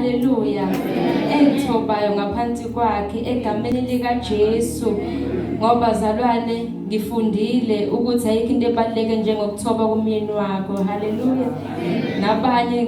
Haleluya. Engithobayo ngaphansi kwakhe egameni lika Jesu. Ngoba zalwane ngifundile ukuthi ayikho into ebaluleke njengokuthoba kumyeni wakho. Haleluya. Nabanye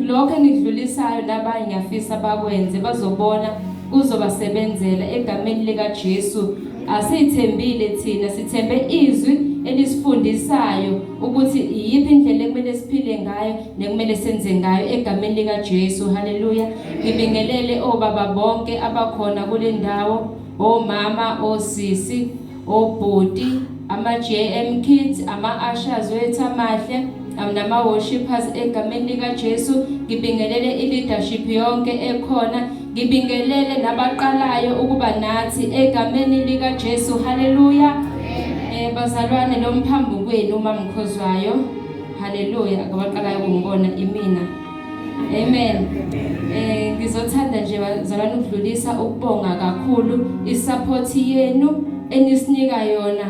lokho engidlulisayo nabanye ngiyafisa bakwenze bazobona kuzobasebenzela egameni lika Jesu. Asithembile thina sithembe izwi elisifundisayo ukuthi iyiphi indlela ekumele siphile ngayo nekumele senze ngayo egameni lika Jesu. Haleluya. Ngibingelele obaba bonke abakhona kule ndawo, omama, osisi, obhuti, ama JM kids, ama ushers wethu amahle nama worshipers egameni lika Jesu. Ngibingelele i leadership yonke ekhona, ngibingelele nabaqalayo ukuba nathi egameni lika Jesu. Haleluya. Bazalwane, lo mphambu kwenu uMamkhozwayo. Haleluya. Abaqalayo ukungibona imina. Amen. Ngizothanda nje bazalwane ukudlulisa ukubonga kakhulu isupport yenu enisinika yona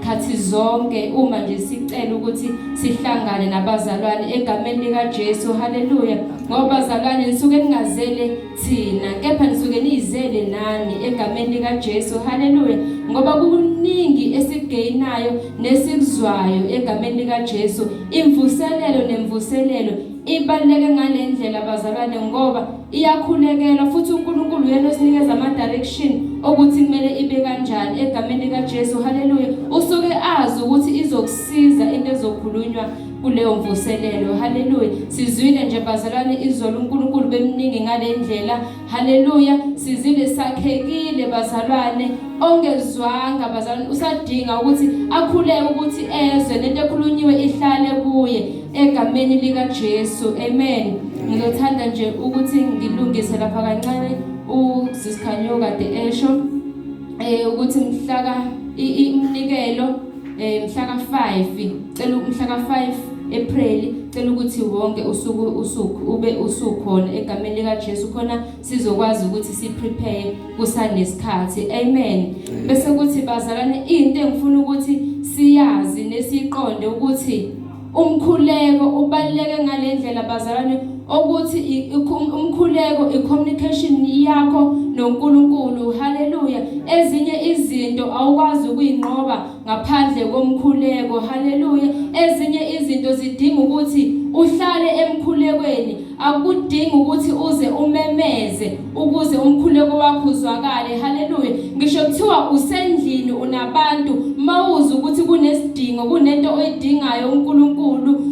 khathi zonke uma nje sicela ukuthi sihlangane nabazalwane egameni lika Jesu. Haleluya. Ngoba bazalwane nisuke ningazele thina kepha nisuke niyizele nani egameni lika Jesu. Haleluya. Ngoba kuningi esigeyinayo nesikuzwayo egameni lika Jesu. Imvuselelo nemvuselelo ibaluleke ngalendlela bazalwane, ngoba iyakhulekelwa futhi uNkulunkulu uyena osinikeza ama direction okuthi kumele ibe kanjani egameni lika Jesu. Haleluya. Usuke azi ukuthi izokusiza into ezokhulunywa kuleyo mvuselelo. Haleluya. Sizwile nje bazalwane izolo uNkulunkulu bemningi ngalendlela. Haleluya. Sizile sakhekile bazalwane. Ongezwanga bazalwane usadinga ukuthi akhuleke ukuthi ezwe lento ekhulunyiwe ihlale kuye egameni lika Jesu. Amen. Ngizothanda nje ukuthi ngilungise lapha kancane uSisikhanyo kade esho ukuthi mhlaka iminikelo mhla ka5, cela umhla ka5 April, cela ukuthi wonke usuku usuku ube usukhona egameni lika Jesu, khona sizokwazi ukuthi si prepare kusanesikhathi. Amen. Bese kuthi bazalwane, into engifuna ukuthi siyazi nesiqonde ukuthi umkhuleko ubaluleke ngalendlela bazalwane, ukuthi umkhuleko i-communication yakho noNkulunkulu. Haleluya. Ezinye izinto awukwazi ukuyinqoba ngaphandle komkhuleko. Haleluya. Ezinye izinto zidinga ukuthi uhlale emkhulekweni, akudingi ukuthi uze umemeze ukuze umkhuleko wakho uzwakale. Haleluya. Ngisho kuthiwa usendlini unabantu, mawuza ukuthi kunesidingo, kunento oyidingayo uNkulunkulu,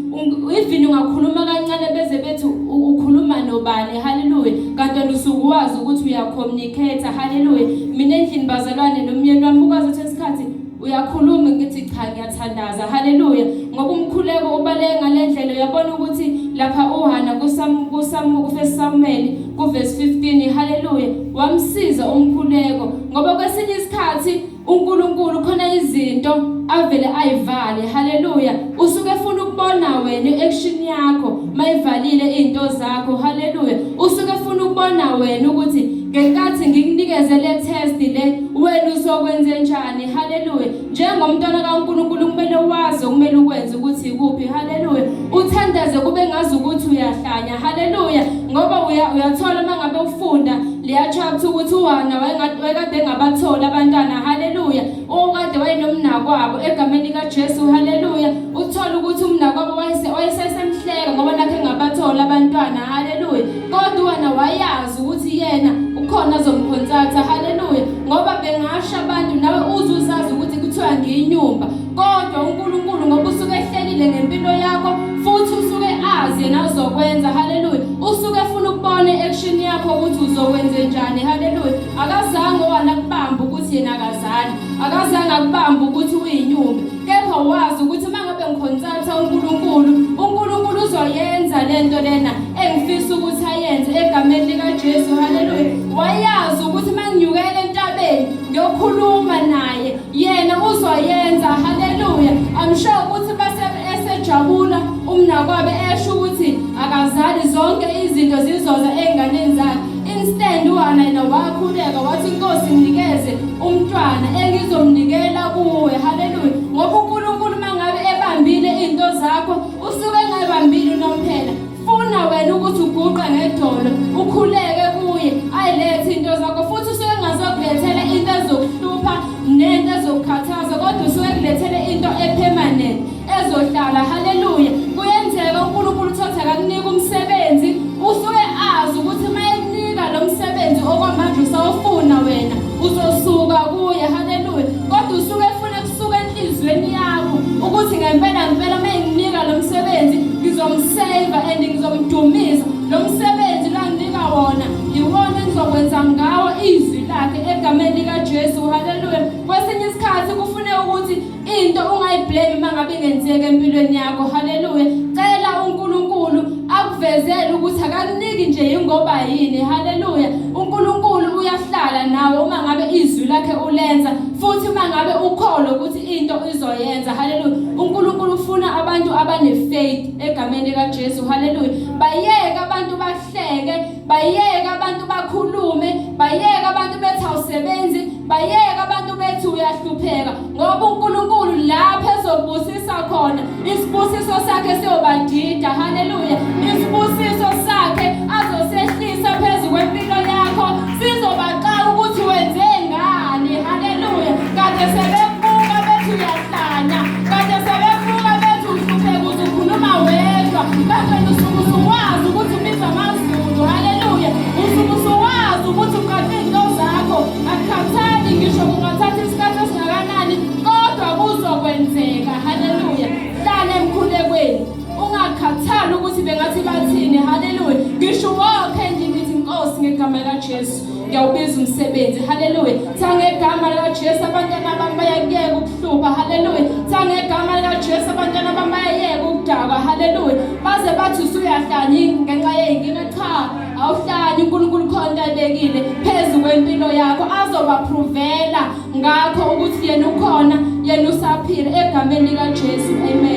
even ungakhuluma kancane beze bethi ukhuluma nobani. Haleluya. Kanti wena usuke wazi ukuthi uyacommunicate. Haleluya. Mina endlini bazalwane nomyeni wami ukwazi ukuthi isikhathi uyakhuluma ngithi cha ngiyathandaza. Haleluya. Ngoba umkhuleko ubaleke ngalendlela. Uyabona ukuthi lapha uHana kusam kusam kuFirst Samuel kuverse 15. Haleluya. Wamsiza umkhuleko, ngoba kwesinye isikhathi uNkulunkulu khona izinto avele ayivale. Haleluya. Usuke efuna ukubona wena i-action yakho mayivalile izinto zakho. Haleluya. Usuke efuna ukubona wena ukuthi ngenkathi ngikunikeze le test le wena uzokwenze njani. Haleluya. Njengomntwana kaNkulunkulu kumele wazi okumele ukwenze ukuthi ikuphi. Haleluya. Uthandaze kube ngazi ukuthi uyahlanya. Haleluya. Ngoba uyathola mangabe ufunda leya chapter ukuthi uHana wayekade engabatholi abantwana. Haleluya. Okade wayenomnakwabo egameni likaJesu. Haleluya. Uthola ukuthi umnakwabo wayesesemhleka ngoba nakhe engabatholi abantwana. Haleluya. Kodwa uHana wayazi ukuthi yena ukhona azomkhonsatha. Haleluya. Ngoba bengasho abantu nawe uze uzazi ukuthi kuthiwa ngiyinyumba, kodwa uNkulunkulu ngoba usuke ehlelile ngempilo yakho futhi usuke azi yena uzokwenza. Haleluya. Usuke efuna ukubona i-action yakho ukuthi uzokwenze njani. Haleluya. Akazange wana kubamba ukuthi yena akazali, akazange akubamba ukuthi uyinyumba, kepha wazi ukuthi mangabe ngikhonsatha uNkulunkulu, uNkulunkulu uzoyenza lento lena engifisa ukuthi ayenze egameni lika Jesu. Haleluya. Wayazi ukuthi manginyukela entabeni ngiyokhuluma naye, yena uzoyenza. Haleluya. I'm sure ukuthi base esejabula umnakwabe esho ukuthi akazali, zonke izinto zizoza enganeni zakhe. Instead uHana yena wakhuleka wathi, Inkosi nginikeze umntwana engizomnikela kuwe. Haleluya. Ngoba uNkulunkulu mangabe ebambile izinto zakho usuke engayibambile unomphela. Funa wena ukuthi uguqe ngedolo. idolo ukhuleke kuye ayilethe into zakho futhi usuke engazokulethela into ezokuhlupha nento ezokukhathaza kodwa usuke kulethele into epermanent ezohlala. Haleluya. Kuyenzeka uNkulunkulu uthatha akakunika umsebenzi, usuke azi ukuthi uma ekunika lo msebenzi okwamanje usawufuna wena uzosuka kuye. Haleluya. Kodwa usuke efuna kusuka enhliziyweni yakho ukuthi ngempela ngempela uma enginika lo msebenzi ngizomsave and ngizomdumisa. Lo msebenzi langinika wona iwona engizokwenza ngawo izwi lakhe egameni likaJesu. Haleluya. Kwesinye isikhathi kufuneka ukuthi into ungayiblame uma ngabe ingenzeka empilweni yakho. Haleluya. Cela uNkulunkulu akuvezele ukuthi akakuniki nje yingoba yini. Haleluya. uNkulunkulu uyahlala nawe uma ngabe izwi lakhe ulenza futhi uma ngabe ukholo ukuthi into izoyenza. Haleluya. uNkulunkulu ufuna abantu abane-faith egameni likaJesu. Haleluya. Bayeke abantu bahleke, bayeke abantu bakhulume, bayeke abantu bethi awusebenzi, bayeke abantu bethi uyahlupheka, ngoba uNkulunkulu lapho ezobusisa khona isibusiso sakhe siyobadida. Haleluya. Isibusiso sakhe azosehlisa phezu kwempilo yakho sizobaxaka ukuthi wenze ngani. Haleluya. Kade sebebuka bethi uyahlanya, kade sebebuka bethi uhlupheka uzukhuluma wedwa, kanti wena usuke usukwazi ukuthi ubiza amazulu. Haleluya. Usuke usukwazi ukuthi uqaqe izinto zakho, akukhathali ngisho kungathatha isikhathi esingakanani, kodwa kuzokwenzeka. Haleluya. Hlala emkhulekweni, ungakhathali ukuthi bengathi bathini. Haleluya. Ngisho wonke endlini ithi Nkosi ngegama likaJesu ngiyawubiza umsebenzi. Haleluya. Tha ngegama likaJesu abantwana bami bayakuyeka ukuhlupha. Haleluya. Tha ngegama likaJesu abantwana bami bayayeka ukudakwa. Haleluya. Baze bathi usuyahlanya ngenxa yey'nkinga. Cha, awuhlanyi. uNkulunkulu khona ayibekile phezu kwempilo yakho azobaprovela ngakho ukuthi yena ukhona, yena usaphila egameni likaJesu. Amen.